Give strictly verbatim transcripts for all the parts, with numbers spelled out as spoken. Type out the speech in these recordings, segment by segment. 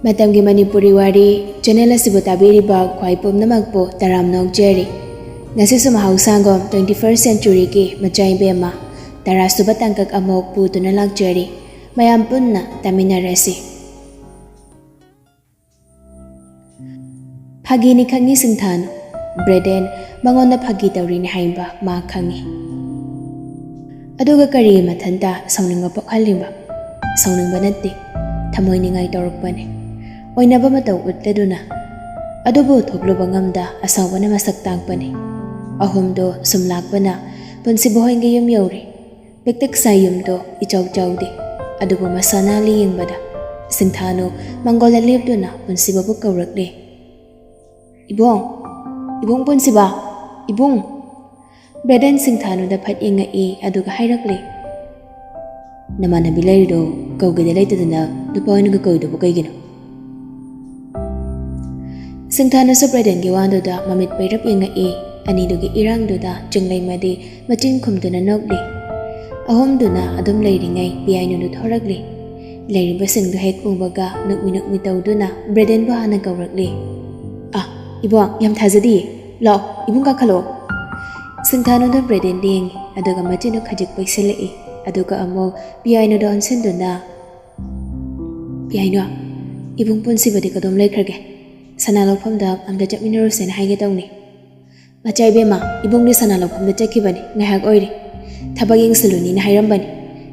ꯃꯇꯝꯒꯤ ꯃꯅꯤꯄꯨꯔꯤ ꯋꯥꯔꯤ ꯆꯦꯅꯦꯜ ꯑꯁꯤꯕꯨ ꯇꯥꯕꯤꯔꯤꯕ ꯈ꯭ꯋꯥꯏ ꯄꯨꯝꯅꯃꯛꯄꯨ ꯇꯔꯥꯝꯅ ꯑꯣꯛꯆꯔꯤ꯫ ꯉꯁꯤꯁꯨ ꯃꯍꯧꯁꯥꯒꯨꯝ twenty first centuryꯒꯤ ꯃꯆꯥꯏꯕꯦꯝꯃ ꯇꯔꯥꯁꯨꯕ ꯇꯥꯡꯀꯛ ꯑꯃꯨꯛ ꯄꯨꯗꯨꯅ ꯂꯥꯛꯆꯔꯤ꯫ ꯃꯌꯥꯝ ꯄꯨꯟꯅ ꯇꯥꯃꯤꯟꯅꯔꯁꯤ꯫ ꯐꯥꯒꯤꯅꯤ ꯈꯪꯉꯤ ꯁꯤꯡꯊꯥꯅꯨ꯫ ꯕ꯭ꯔꯦꯗꯦꯟ ꯃꯉꯣꯟꯗ ꯐꯥꯒꯤ ꯇꯧꯔꯤꯅꯤ ꯍꯥꯏꯕ ꯃꯥ ꯈꯪꯉꯤ꯫ ꯑꯗꯨꯒ ꯀꯔꯤꯒꯤ ꯃꯊꯟꯇ ꯁꯥꯎꯅꯤꯡꯕ ꯄꯣꯛꯍꯜꯂꯤꯕ? ꯁꯥꯎꯅꯤꯡꯕ ꯅꯠꯇꯦ, ꯊꯃꯣꯏ ꯅꯤꯡꯉꯥꯏ ꯇꯧꯔꯛꯄꯅꯤ꯫ ꯑꯣꯏꯅꯕ ꯃꯇꯧ ꯎꯠꯂꯗꯨꯅ꯫ ꯑꯗꯨꯕꯨ ꯊꯣꯛꯂꯨꯕ ꯉꯝꯗ ꯑꯁꯥꯎꯕꯅ ꯃꯁꯛ ꯇꯥꯛꯄꯅꯤ꯫ ꯑꯍꯨꯝꯗꯣ ꯁꯨꯝ ꯂꯥꯛꯄꯅ ꯄꯨꯟꯁꯤꯕ ꯍꯣꯏꯒꯤ ꯌꯨꯝ ꯌꯧꯔꯦ꯫ ꯄꯤꯛꯇꯛ ꯁꯥꯏ ꯌꯨꯝꯗꯣ ꯏꯆꯥꯎ ꯆꯥꯎꯗꯦ, ꯑꯗꯨꯕꯨ ꯃꯁꯥ ꯅꯥꯜꯂꯤ ꯌꯦꯡꯕꯗ꯫ ꯁꯤꯡꯊꯥꯅꯨ ꯃꯥꯡꯒꯣꯜꯗ ꯂꯦꯞꯇꯨꯅ ꯄꯨꯟꯁꯤꯕꯕꯨ ꯀꯧꯔꯛꯂꯦ꯫ "ꯏꯕꯨꯡ, ꯏꯕꯨꯡ ꯄꯨꯟꯁꯤꯕ, ꯏꯕꯨꯡ!" ꯕ꯭ꯔꯦꯗꯦꯟ ꯁꯤꯡꯊꯥꯅꯨꯗ ꯐꯠ ꯌꯦꯡꯉꯛꯏ, ꯑꯗꯨꯒ ꯍꯥꯏꯔꯛꯂꯦ, "ꯅꯃꯥꯟꯅꯕꯤ ꯂꯩꯔꯤꯗꯣ ꯀꯧꯒꯦꯗ ꯂꯩꯇꯗꯅ ꯅꯨꯄꯥ ꯑꯣꯏꯅꯒ ꯀꯧꯏꯗꯨꯕꯨ ꯀꯩꯒꯤꯅꯣ?" ꯁꯤꯡꯊꯥꯅꯨꯁꯨ ꯕ꯭ꯔꯦꯗꯦꯟꯒꯤ ꯋꯥꯗꯨꯗ ꯃꯃꯤꯠ ꯄꯩꯔꯞ ꯌꯦꯡꯉꯛꯏ꯫ ꯑꯅꯤꯗꯨꯒꯤ ꯏꯔꯥꯡꯗꯨꯗ ꯆꯤꯡꯂꯩꯃꯗꯤ ꯃꯆꯤꯟ ꯈꯨꯝꯗꯨꯅ ꯅꯣꯛꯂꯤ꯫ ꯑꯍꯨꯝꯗꯨꯅ ꯑꯗꯨꯝ ꯂꯩꯔꯤꯉꯩ ꯄꯤꯌꯥꯏꯅꯨꯗꯨ ꯊꯣꯔꯛꯂꯤ꯫ ꯂꯩꯔꯤꯕꯁꯤꯡꯗꯨ ꯍꯦꯛ ꯎꯕꯒ ꯅꯣꯛꯃꯤ ꯅꯣꯛꯃꯤ ꯇꯧꯗꯨꯅ ꯕ꯭ꯔꯦꯗꯦꯟꯕꯨ ꯍꯥꯟꯅ ꯀꯧꯔꯛꯂꯤ꯫ "ꯑꯥ, ꯏꯕꯣ, ꯌꯥꯝ ꯊꯥꯖꯗꯤꯌꯦ꯫ ꯂꯥꯛꯑꯣ, ꯏꯕꯨꯡ ꯀꯥꯈꯠꯂꯛꯑꯣ꯫" ꯁꯤꯡꯊꯥꯅꯨꯗ ꯕ꯭ꯔꯦꯗꯦꯟꯗ ꯌꯦꯡꯉꯤ, ꯑꯗꯨꯒ ꯃꯆꯤꯟꯗꯨ ꯈꯖꯤꯛ ꯄꯩꯁꯤꯜꯂꯛꯏ, ꯑꯗꯨꯒ ꯑꯃꯨꯛ ꯄꯤꯌꯥꯏꯅꯨꯗ ꯑꯣꯟꯁꯤꯟꯗꯨꯅ, "ꯄꯤꯌꯥꯏꯅꯨ, ꯏꯕꯨꯡ ꯄꯨꯟꯁꯤꯕꯗꯤ ꯀꯗꯣꯝ ꯂꯩꯈ꯭ꯔꯒꯦ? ꯁꯅꯥ ꯂꯧꯐꯝꯗ ꯑꯝꯇ ꯆꯠꯃꯤꯟꯅꯔꯨꯁꯦꯅ ꯍꯥꯏꯒꯦ ꯇꯧꯅꯤ꯫ ꯃꯆꯥ ꯏꯕꯦꯝꯃ, ꯏꯕꯨꯡꯗꯤ ꯁꯅꯥ ꯂꯧꯐꯝꯗ ꯆꯠꯈꯤꯕꯅꯤ, ꯉꯥꯏꯍꯥꯛ ꯑꯣꯏꯔꯦ꯫ ꯊꯕꯛ ꯌꯦꯡꯁꯤꯜꯂꯨꯅꯤꯅ ꯍꯥꯏꯔꯝꯕꯅꯤ꯫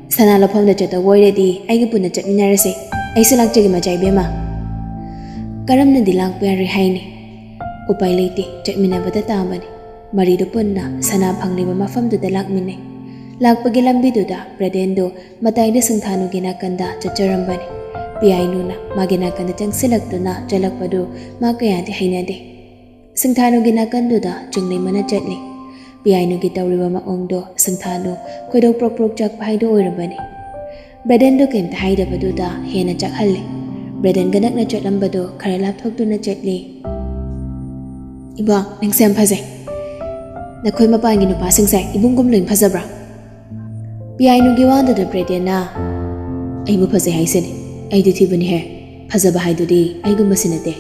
ꯁꯅꯥ ꯂꯧꯐꯝꯗ ꯆꯠꯇꯧꯕ ꯑꯣꯏꯔꯗꯤ ꯑꯩꯒ ꯄꯨꯟꯅ ꯆꯠꯃꯤꯟꯅꯔꯁꯦ꯫ ꯑꯩꯁꯨ ꯂꯥꯛꯆꯒꯦ, ꯃꯆꯥ ꯏꯕꯦꯝꯃ꯫" ꯀꯔꯝꯅꯗꯤ ꯂꯥꯛꯄ ꯌꯥꯔꯣꯏ ꯍꯥꯏꯅꯤ? ꯎꯄꯥꯏ ꯂꯩꯇꯦ, ꯆꯠꯃꯤꯟꯅꯕꯗ ꯇꯥꯕꯅꯤ꯫ ꯃꯔꯤꯗꯨ ꯄꯨꯟꯅ ꯁꯅꯥ ꯐꯪꯂꯤꯕ ꯃꯐꯝꯗꯨꯗ ꯂꯥꯛꯃꯤꯟꯅꯩ꯫ ꯂꯥꯛꯄꯒꯤ ꯂꯝꯕꯤꯗꯨꯗ ꯕ꯭ꯔꯦꯗꯦꯟꯗꯨ ꯃꯇꯥꯏꯗ ꯁꯤꯡꯊꯥꯅꯨꯒꯤ ꯅꯥꯀꯟꯗ ꯆꯠꯆꯔꯝꯕꯅꯤ꯫ ꯄꯤꯌꯥꯏꯅꯨꯅ ꯃꯥꯒꯤ ꯅꯥꯀꯟꯗ ꯆꯪꯁꯤꯜꯂꯛꯇꯨꯅ ꯆꯠꯂꯛꯄꯗꯨ ꯃꯥ ꯀꯌꯥꯗꯤ ꯍꯩꯅꯗꯦ꯫ ꯁꯤꯡꯊꯥꯅꯨꯒꯤ ꯅꯥꯀꯟꯗꯨꯗ ꯆꯤꯡꯂꯩꯃꯅ ꯆꯠꯂꯤ꯫ ꯄꯤꯌꯥꯏꯅꯨꯒꯤ ꯇꯧꯔꯤꯕ ꯃꯑꯣꯡꯗꯣ ꯁꯤꯡꯊꯥꯅꯨ ꯈꯣꯏꯗꯧ ꯄ꯭ꯔꯣꯛ ꯄ꯭ꯔꯣꯛ ꯆꯥꯛꯄ ꯍꯥꯏꯗꯨ ꯑꯣꯏꯔꯕꯅꯤ꯫ ꯕ꯭ꯔꯦꯗꯦꯟꯗꯣ ꯀꯩꯝꯇ ꯍꯥꯏꯗꯕꯗꯨꯗ ꯍꯦꯟꯅ ꯆꯥꯛꯍꯜꯂꯦ꯫ ꯕ꯭ꯔꯦꯗꯦꯟꯒ ꯅꯛꯅ ꯆꯠꯂꯝꯕꯗꯣ ꯈꯔ ꯂꯥꯞꯊꯣꯛꯇꯨꯅ ꯆꯠꯂꯤ꯫ "ꯏꯕꯣ, ꯅꯪꯁꯦ ꯌꯥꯝ ꯐꯖꯩ꯫ ꯅꯈꯣꯏ ꯃꯄꯥꯟꯒꯤ ꯅꯨꯄꯥꯁꯤꯡꯁꯦ ꯏꯕꯨꯡꯒꯨꯝ ꯂꯣꯏ ꯐꯖꯕ꯭ꯔꯥ?" ꯄꯤꯌꯥꯏꯅꯨꯒꯤ ꯋꯥꯗꯨꯗ ꯕ꯭ꯔꯦꯗꯦꯟꯅ, "ꯑꯩꯕꯨ ꯐꯖꯩ ꯍꯥꯏꯁꯤꯅꯤ, ꯑꯩꯗꯤ ꯊꯤꯕꯅꯤꯍꯦ꯫ ꯐꯖꯕ ꯍꯥꯏꯗꯨꯗꯤ ꯑꯩꯒꯨꯝꯕꯁꯤ ꯅꯠꯇꯦ꯫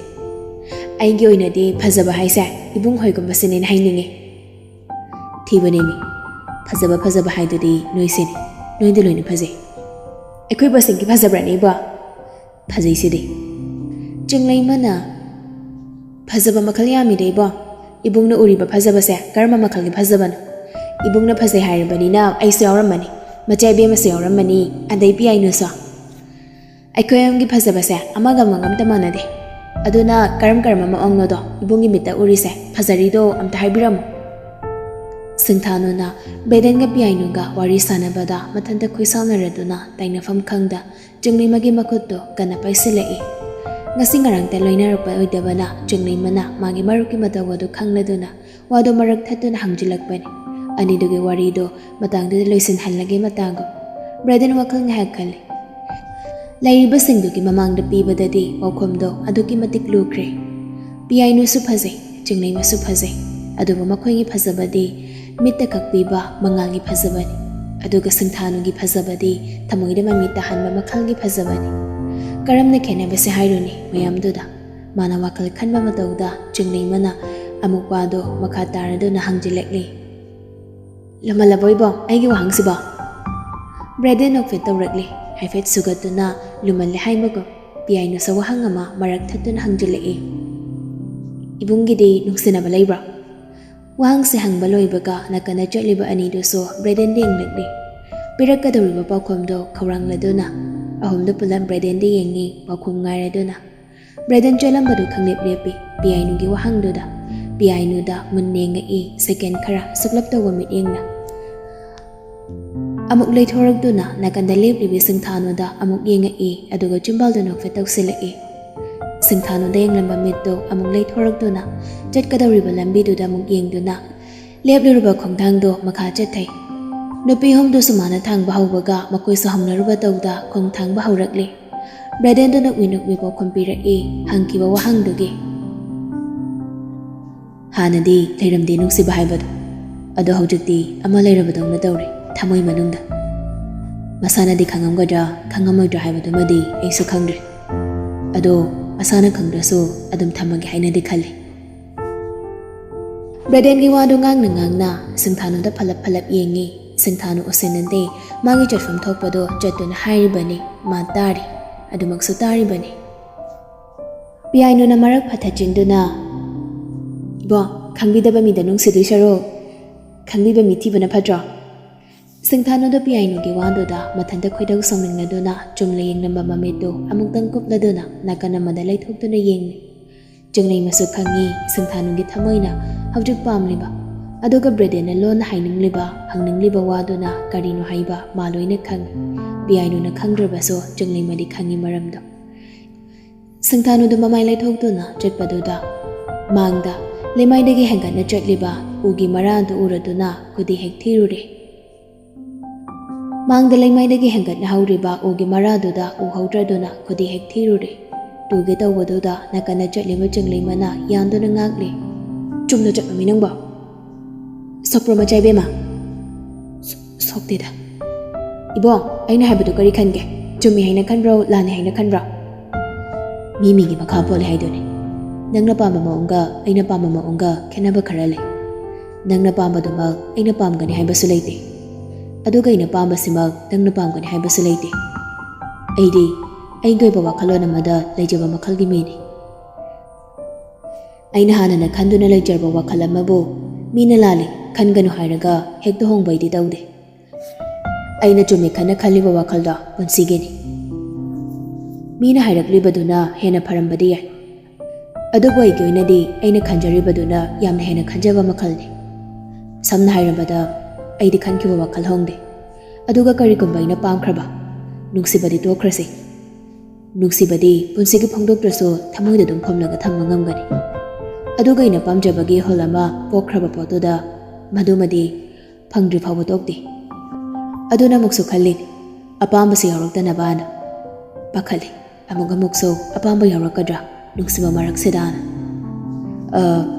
ꯑꯩꯒꯤ ꯑꯣꯏꯅꯗꯤ ꯐꯖꯕ ꯍꯥꯏꯁꯦ ꯏꯕꯨꯡ ꯍꯣꯏꯒꯨꯝꯕꯁꯤꯅꯦꯅ ꯍꯥꯏꯅꯤꯡꯉꯤ꯫ ꯊꯤꯕꯅꯦꯃꯤ, ꯐꯖꯕ ꯐꯖꯕ ꯍꯥꯏꯗꯨꯗꯤ ꯅꯣꯏꯁꯤꯅꯤ꯫ ꯅꯣꯏꯗꯤ ꯂꯣꯏꯅ ꯐꯖꯩ꯫ ꯑꯩꯈꯣꯏ ꯕꯁꯤꯡꯒꯤ ꯐꯖꯕ꯭ꯔꯅꯦ ꯏꯕꯣ? ꯐꯖꯩꯁꯤꯗꯤ꯫ ꯆꯤꯡꯂꯩꯃꯅ, ꯐꯖꯕ ꯃꯈꯜ ꯌꯥꯝꯃꯤꯗ ꯏꯕꯣ꯫ ꯏꯕꯨꯡꯅ ꯎꯔꯤꯕ ꯐꯖꯕꯁꯦ ꯀꯔꯝꯕ ꯃꯈꯜꯒꯤ ꯐꯖꯕꯅꯣ? ꯏꯕꯨꯡꯅ ꯐꯖꯩ ꯍꯥꯏꯔꯕꯅꯤꯅ ꯑꯩꯁꯨ ꯌꯥꯎꯔꯝꯃꯅꯤ, ꯃꯆꯥ ꯏꯕꯦꯝꯃꯁꯨ ꯌꯥꯎꯔꯝꯃꯅꯤ, ꯑꯗꯩ ꯄꯤꯌꯥꯏꯅꯨꯁꯨ꯫ ꯑꯩꯈꯣꯏ ꯑꯍꯨꯝꯒꯤ ꯐꯖꯕꯁꯦ ꯑꯃꯒ ꯑꯃꯒ ꯑꯝꯇ ꯃꯥꯟꯅꯗꯦ꯫ ꯑꯗꯨꯅ ꯀꯔꯝ ꯀꯔꯝꯕ ꯃꯑꯣꯡꯅꯣꯗꯣ ꯏꯕꯨꯡꯒꯤ ꯃꯤꯠꯇ ꯎꯔꯤꯁꯦ? ꯐꯖꯔꯤꯗꯣ ꯑꯝꯇ ꯍꯥꯏꯕꯤꯔꯝꯃꯨ꯫ ꯁꯤꯡꯊꯥꯅꯨꯅ ꯕꯦꯗꯟꯒ ꯄꯤꯌꯥꯏꯅꯨꯒ ꯋꯥꯔꯤ ꯁꯥꯟꯅꯕꯗ ꯃꯊꯟꯇ ꯈꯨꯏꯁꯥꯎꯅꯔꯗꯨꯅ ꯇꯥꯏꯅꯐꯝ ꯈꯪꯗ ꯆꯤꯡꯂꯩꯃꯒꯤ ꯃꯈꯨꯠꯇꯨ ꯀꯟꯅ ꯄꯥꯏꯁꯤꯜꯂꯛꯏ꯫ ꯉꯁꯤ ꯉꯔꯥꯡꯇ ꯂꯣꯏꯅꯔꯛꯄ ꯑꯣꯏꯗꯕꯅ ꯆꯤꯡꯂꯩꯃꯅ ꯃꯥꯒꯤ ꯃꯔꯨꯞꯀꯤ ꯃꯇꯧ ꯑꯗꯨ ꯈꯪꯂꯗꯨꯅ ꯋꯥꯗꯨ ꯃꯔꯛ ꯊꯠꯇꯨꯅ ꯍꯪꯖꯤꯜꯂꯛꯄꯅꯤ꯫ ꯑꯅꯤꯗꯨꯒꯤ ꯋꯥꯔꯤꯗꯨ ꯃꯇꯥꯡꯗꯨꯗ ꯂꯣꯏꯁꯤꯟꯍꯜꯂꯒꯦ ꯃꯇꯥꯒꯨꯝ꯫ ꯕ꯭ꯔꯦꯗꯟ ꯋꯥꯈꯜ ꯉꯥꯏꯍꯥꯛ ꯈꯜꯂꯤ꯫ ꯂꯩꯔꯤꯕꯁꯤꯡꯗꯨꯒꯤ ꯃꯃꯥꯡꯗ ꯄꯤꯕꯗꯗꯤ ꯄꯥꯎꯈꯨꯝꯗꯣ ꯑꯗꯨꯛꯀꯤ ꯃꯇꯤꯛ ꯂꯨꯈ꯭ꯔꯦ꯫ ꯄꯤꯌꯥꯏꯅꯨꯁꯨ ꯐꯖꯩ, ꯆꯤꯡꯂꯩꯃꯁꯨ ꯐꯖꯩ, ꯑꯗꯨꯕꯨ ꯃꯈꯣꯏꯒꯤ ꯐꯖꯕꯗꯤ ꯃꯤꯠꯇ ꯀꯛꯄꯤꯕ ꯃꯉꯥꯜꯒꯤ ꯐꯖꯕꯅꯤ꯫ ꯑꯗꯨꯒ ꯁꯤꯡꯊꯥꯅꯨꯒꯤ ꯐꯖꯕꯗꯤ ꯊꯃꯣꯏꯗ ꯃꯃꯤ ꯇꯥꯍꯟꯕ ꯃꯈꯜꯒꯤ ꯐꯖꯕꯅꯤ꯫ ꯀꯔꯝꯅ ꯈꯦꯠꯅꯕꯁꯦ ꯍꯥꯏꯔꯨꯅꯤ ꯃꯌꯥꯝꯗꯨꯗ? ꯃꯥꯅ ꯋꯥꯈꯜ ꯈꯟꯕ ꯃꯇꯧꯗ ꯆꯤꯡꯂꯩꯃꯅ ꯑꯃꯨꯛ ꯋꯥꯗꯣ ꯃꯈꯥ ꯇꯥꯔꯗꯨꯅ ꯍꯪꯖꯤꯜꯂꯛꯂꯤ꯫ ꯂꯨꯃꯜꯂꯕꯣ ꯏꯕꯣ, ꯑꯩꯒꯤ ꯋꯥꯍꯪꯁꯤꯕꯣ? ꯕ꯭ꯔꯦꯗꯟ ꯅꯣꯛꯐꯦꯠ ꯇꯧꯔꯛꯂꯤ꯫ ꯍꯥꯏꯐꯦꯠ ꯁꯨꯒꯠꯇꯨꯅ ꯂꯨꯃꯜꯂꯦ ꯍꯥꯏꯕꯒꯨꯝ꯫ ꯄꯤꯌꯥꯏꯅꯨꯁꯨ ꯋꯥꯍꯪ ꯑꯃ ꯃꯔꯛ ꯊꯠꯇꯨꯅ ꯍꯪꯖꯤꯜꯂꯛꯏ꯫ ꯏꯕꯨꯡꯒꯤꯗꯤ ꯅꯨꯡꯁꯤꯅꯕ ꯂꯩꯕ꯭ꯔꯥ? ꯋꯥꯍꯪꯁꯦ ꯍꯪꯕ ꯂꯣꯏꯕꯒ ꯅꯥꯀꯟꯗ ꯆꯠꯂꯤꯕ ꯑꯅꯤꯗꯨꯁꯨ ꯕ꯭ꯔꯦꯗꯟꯗ ꯌꯦꯡꯂꯛꯂꯤ꯫ ꯄꯤꯔꯛꯀꯗꯧꯔꯤꯕ ꯄꯥꯎꯈꯨꯝꯗꯣ ꯈꯧꯔꯥꯡꯂꯗꯨꯅ ꯑꯍꯨꯝꯗꯨ ꯄꯨꯂꯞ ꯕ꯭ꯔꯦꯗꯟꯗ ꯌꯦꯡꯉꯤ, ꯄꯥꯎꯈꯨꯝ ꯉꯥꯏꯔꯗꯨꯅ꯫ ꯕ꯭ꯔꯦꯗꯟ ꯆꯦꯜꯂꯝꯕꯗꯨ ꯈꯪꯂꯦꯞ ꯂꯦꯞꯄꯤ꯫ ꯄꯤꯌꯥꯏꯅꯨꯒꯤ ꯋꯥꯍꯪꯗꯨꯗ ꯄꯤꯌꯥꯏꯅꯨꯗ ꯃꯨꯟꯅ ꯌꯦꯡꯉꯛꯏ, ꯁꯦꯀꯦꯟ ꯈꯔ ꯁꯨꯞꯂꯞ ꯇꯧꯕ ꯃꯤꯠꯌꯦꯡꯅ꯫ ꯑꯃꯨꯛ ꯂꯩꯊꯣꯔꯛꯇꯨꯅ ꯅꯥꯀꯟꯗ ꯂꯦꯞꯂꯤꯕꯤ ꯁꯤꯡꯊꯥꯅꯨꯗ ꯑꯃꯨꯛ ꯌꯦꯡꯉꯛꯏ, ꯑꯗꯨꯒ ꯆꯤꯝꯕꯥꯜꯗꯨ ꯅꯣꯛꯐꯦꯠ ꯇꯧꯁꯤꯜꯂꯛꯏ꯫ ꯁꯤꯡꯊꯥꯅꯨꯗ ꯌꯦꯡꯂꯝꯕ ꯃꯤꯠꯇꯨ ꯑꯃꯨꯛ ꯂꯩꯊꯣꯔꯛꯇꯨꯅ ꯆꯠꯀꯗꯧꯔꯤꯕ ꯂꯝꯕꯤꯗꯨꯗ ꯑꯃꯨꯛ ꯌꯦꯡꯗꯨꯅ ꯂꯦꯞꯂꯨꯔꯕ ꯈꯣꯡꯊꯥꯡꯗꯣ ꯃꯈꯥ ꯆꯠꯊꯩ꯫ ꯅꯨꯄꯤ ꯑꯍꯨꯝꯗꯨ ꯁꯨꯃꯥꯏꯅ ꯊꯥꯡꯕ ꯍꯧꯕꯒ ꯃꯈꯣꯏꯁꯨ ꯍꯧꯅꯔꯨꯕ ꯇꯧꯗ ꯈꯣꯡ ꯊꯥꯡꯕ ꯍꯧꯔꯛꯂꯤ꯫ ꯕ꯭ꯔꯦꯗꯟꯗꯨ ꯅꯣꯛꯃꯤ ꯅꯣꯛꯃꯤ ꯄꯥꯎꯈꯨꯝ ꯄꯤꯔꯛꯏ ꯍꯪꯈꯤꯕ ꯋꯥꯍꯪꯗꯨꯒꯤ꯫ ꯍꯥꯟꯅꯗꯤ ꯂꯩꯔꯝꯗꯦ ꯅꯨꯡꯁꯤꯕ ꯍꯥꯏꯕꯗꯣ, ꯑꯗꯣ ꯍꯧꯖꯤꯛꯇꯤ ꯑꯃ ꯂꯩꯔꯕꯗꯧꯅ ꯇꯧꯔꯦ ꯊꯃꯣꯏ ꯃꯅꯨꯡꯗ꯫ ꯃꯁꯥꯅꯗꯤ ꯈꯪꯉꯝꯒꯗ꯭ꯔꯥ ꯈꯪꯉꯝꯃꯣꯏꯗ꯭ꯔꯥ ꯍꯥꯏꯕꯗꯨꯃꯗꯤ ꯑꯩꯁꯨ ꯈꯪꯗ꯭ꯔꯦ꯫ ꯑꯗꯣ ꯃꯁꯥꯅ ꯈꯪꯗ꯭ꯔꯁꯨ ꯑꯗꯨꯝ ꯊꯝꯃꯒꯦ ꯍꯥꯏꯅꯗꯤ ꯈꯜꯂꯤ꯫ ꯕ꯭ꯔꯦꯗꯦꯟꯒꯤ ꯋꯥꯗꯨ ꯉꯥꯡꯅ ꯉꯥꯡꯅ ꯁꯤꯡꯊꯥꯅꯨꯗ ꯐꯂꯞ ꯐꯂꯞ ꯌꯦꯡꯉꯤ꯫ ꯁꯤꯡꯊꯥꯅꯨ ꯎꯁꯤꯟꯅꯗꯦ꯫ ꯃꯥꯒꯤ ꯆꯠꯐꯝ ꯊꯣꯛꯄꯗꯣ ꯆꯠꯇꯨꯅ ꯍꯥꯏꯔꯤꯕꯅꯤ꯫ ꯃꯥ ꯇꯥꯔꯤ꯫ ꯑꯗꯨꯃꯛꯁꯨ ꯇꯥꯔꯤꯕꯅꯤ꯫ ꯄꯤꯌꯥꯏꯅꯨꯅ ꯃꯔꯛ ꯐꯊꯠꯆꯤꯟꯗꯨꯅ, "ꯏꯕꯣ, ꯈꯪꯕꯤꯗꯕ ꯃꯤꯗ ꯅꯨꯡꯁꯤꯗꯣꯏ ꯁꯔꯨꯛ ꯈꯪꯕꯤꯕ ꯃꯤ ꯊꯤꯕꯅ ꯐꯠꯇ꯭ꯔꯣ?" ꯁꯤꯡꯊꯥꯅꯨꯗ ꯄꯤꯌꯥꯏꯅꯨꯒꯤ ꯋꯥꯗꯨꯗ ꯃꯊꯟꯇ ꯈꯣꯏꯗꯧ ꯁꯥꯎꯅꯤꯡꯂꯗꯨꯅ ꯆꯨꯝꯅ ꯌꯦꯡꯂꯝꯕ ꯃꯃꯤꯠꯇꯨ ꯑꯃꯨꯛꯇꯪ ꯀꯨꯞꯂꯗꯨꯅ ꯅꯥꯀꯟ ꯑꯃꯗ ꯂꯩꯊꯣꯛꯇꯨꯅ ꯌꯦꯡꯂꯤ꯫ ꯆꯤꯡꯂꯩꯃꯁꯨ ꯈꯪꯉꯤ ꯁꯤꯡꯊꯥꯅꯨꯒꯤ ꯊꯃꯣꯏꯅ ꯍꯧꯖꯤꯛ ꯄꯥꯝꯂꯤꯕ, ꯑꯗꯨꯒ ꯕ꯭ꯔꯦꯗꯦꯟꯅ ꯂꯣꯟꯅ ꯍꯥꯏꯅꯤꯡꯂꯤꯕ, ꯍꯪꯅꯤꯡꯂꯤꯕ ꯋꯥꯗꯨꯅ ꯀꯔꯤꯅꯣ ꯍꯥꯏꯕ ꯃꯥ ꯂꯣꯏꯅ ꯈꯪꯉꯤ꯫ ꯄꯤꯌꯥꯏꯅꯨꯅ ꯈꯪꯗ꯭ꯔꯕꯁꯨ ꯆꯤꯡꯂꯩꯃꯗꯤ ꯈꯪꯉꯤ ꯃꯔꯝꯗꯣ꯫ ꯁꯤꯡꯊꯥꯅꯨꯗꯨ ꯃꯃꯥꯏ ꯂꯩꯊꯣꯛꯇꯨꯅ ꯆꯠꯄꯗꯨꯗ ꯃꯥꯡꯗ ꯂꯩꯃꯥꯏꯗꯒꯤ ꯍꯦꯟꯒꯠꯅ ꯆꯠꯂꯤꯕ ꯎꯒꯤ ꯃꯔꯥꯗꯨ ꯎꯔꯗꯨꯅ ꯈꯨꯗꯤ ꯍꯦꯛ ꯊꯤꯔꯨꯔꯦ꯫ ꯃꯥꯡꯗ ꯂꯩꯃꯥꯏꯗꯒꯤ ꯍꯦꯟꯒꯠꯅ ꯍꯧꯔꯤꯕ ꯎꯒꯤ ꯃꯔꯥꯗꯨꯗ ꯎꯍꯧꯗ꯭ꯔꯗꯨꯅ ꯈꯨꯗꯤ ꯍꯦꯛ ꯊꯤꯔꯨꯔꯦ꯫ ꯇꯨꯒꯦ ꯇꯧꯕꯗꯨꯗ ꯅꯥꯀꯟꯗ ꯆꯠꯂꯤꯕ ꯆꯤꯡꯂꯩꯃꯅ ꯌꯥꯟꯗꯨꯅ ꯉꯥꯛꯂꯦ꯫ "ꯆꯨꯝꯅ ꯆꯠꯂꯝꯃꯤ ꯅꯪꯕꯣ? ꯁꯣꯛꯄ꯭ꯔꯣ ꯃꯆꯥ ꯏꯕꯦꯝꯃ?" "ꯁꯣ-, ꯁꯣꯛꯇꯦꯗ꯫ ꯏꯕꯣ, ꯑꯩꯅ ꯍꯥꯏꯕꯗꯨ ꯀꯔꯤ ꯈꯟꯒꯦ? ꯆꯨꯝꯃꯤ ꯍꯥꯏꯅ ꯈꯟꯕ꯭ꯔꯣ, ꯂꯥꯟꯅꯤ ꯍꯥꯏꯅ ꯈꯟꯕ꯭ꯔꯣ?" "ꯃꯤ ꯃꯤꯒꯤ ꯃꯈꯥ ꯄꯣꯜꯂꯦ ꯍꯥꯏꯗꯨꯅꯤ꯫ ꯅꯪꯅ ꯄꯥꯝꯕ ꯃꯑꯣꯡꯒ ꯑꯩꯅ ꯄꯥꯝꯕ ꯃꯑꯣꯡꯒ ꯈꯦꯠꯅꯕ ꯈꯔ ꯂꯩ꯫ ꯅꯪꯅ ꯄꯥꯝꯕꯗꯨꯃꯛ ꯑꯩꯅ ꯄꯥꯝꯒꯅꯤ ꯍꯥꯏꯕꯁꯨ ꯂꯩꯇꯦ꯫ ꯑꯗꯨꯒ ꯑꯩꯅ ꯄꯥꯝꯕꯁꯤꯃꯛ ꯅꯪꯅ ꯄꯥꯝꯒꯅꯤ ꯍꯥꯏꯕꯁꯨ ꯂꯩꯇꯦ꯫ ꯑꯩꯗꯤ ꯑꯩꯒꯤ ꯑꯣꯏꯕ ꯋꯥꯈꯜꯂꯣꯟ ꯑꯃꯗ ꯂꯩꯖꯕ ꯃꯈꯜꯒꯤ ꯃꯤꯅꯤ꯫ ꯑꯩꯅ ꯍꯥꯟꯅꯅ ꯈꯟꯗꯨꯅ ꯂꯩꯖꯔꯕ ꯋꯥꯈꯜ ꯑꯃꯕꯨ ꯃꯤꯅ ꯂꯥꯜꯂꯤ, ꯈꯟꯒꯅꯨ ꯍꯥꯏꯔꯒ ꯍꯦꯛꯇ ꯍꯣꯡꯕ ꯑꯩꯗꯤ ꯇꯧꯗꯦ꯫ ꯑꯩꯅ ꯆꯨꯝꯃꯤ ꯈꯟꯅ ꯈꯜꯂꯤꯕ ꯋꯥꯈꯜꯗꯣ ꯄꯨꯟꯁꯤꯒꯤꯅꯤ꯫ ꯃꯤꯅ ꯍꯥꯏꯔꯛꯂꯤꯕꯗꯨꯅ ꯍꯦꯟꯅ ꯐꯔꯝꯕꯗꯤ ꯌꯥꯏ, ꯑꯗꯨꯕꯨ ꯑꯩꯒꯤ ꯑꯣꯏꯅꯗꯤ ꯑꯩꯅ ꯈꯟꯖꯔꯤꯕꯗꯨꯅ ꯌꯥꯝꯅ ꯍꯦꯟꯅ ꯈꯟꯖꯕ ꯃꯈꯜꯅꯤ꯫ ꯁꯝꯅ ꯍꯥꯏꯔꯕꯗ, ꯑꯩꯗꯤ ꯈꯟꯈꯤꯕ ꯋꯥꯈꯜ ꯍꯣꯡꯗꯦ꯫ ꯑꯗꯨꯒ ꯀꯔꯤꯒꯨꯝꯕ ꯑꯩꯅ ꯄꯥꯝꯈ꯭ꯔꯕ, ꯅꯨꯡꯁꯤꯕꯗꯤ ꯇꯣꯛꯈ꯭ꯔꯁꯤ꯫ ꯅꯨꯡꯁꯤꯕꯗꯤ ꯄꯨꯟꯁꯤꯒꯤ ꯐꯣꯡꯗꯣꯛꯇ꯭ꯔꯁꯨ ꯊꯃꯣꯏꯗ ꯑꯗꯨꯝ ꯐꯨꯝꯂꯒ ꯊꯝꯕ ꯉꯝꯒꯅꯤ꯫ ꯑꯗꯨꯒ ꯑꯩꯅ ꯄꯥꯝꯖꯕꯒꯤ ꯏꯍꯨꯜ ꯑꯃ ꯄꯣꯛꯈ꯭ꯔꯕ ꯄꯣꯠꯇꯨꯗ ꯃꯗꯨꯃꯗꯤ ꯐꯪꯗ꯭ꯔꯤ ꯐꯥꯎꯕ ꯇꯣꯛꯇꯦ꯫ ꯑꯗꯨꯅ ꯑꯃꯨꯛꯁꯨ ꯈꯜꯂꯤꯅꯤ, ꯑꯄꯥꯝꯕꯁꯤ ꯌꯥꯎꯔꯛꯇꯅꯕꯅ꯫ ꯄꯥꯈꯠꯂꯤ, ꯑꯃꯨꯛ ꯑꯃꯨꯛꯁꯨ ꯑꯄꯥꯝꯕ ꯌꯥꯎꯔꯛꯀꯗ꯭ꯔꯥ ꯅꯨꯡꯁꯤꯕ ꯃꯔꯛꯁꯤꯗꯅ꯫ ꯑ,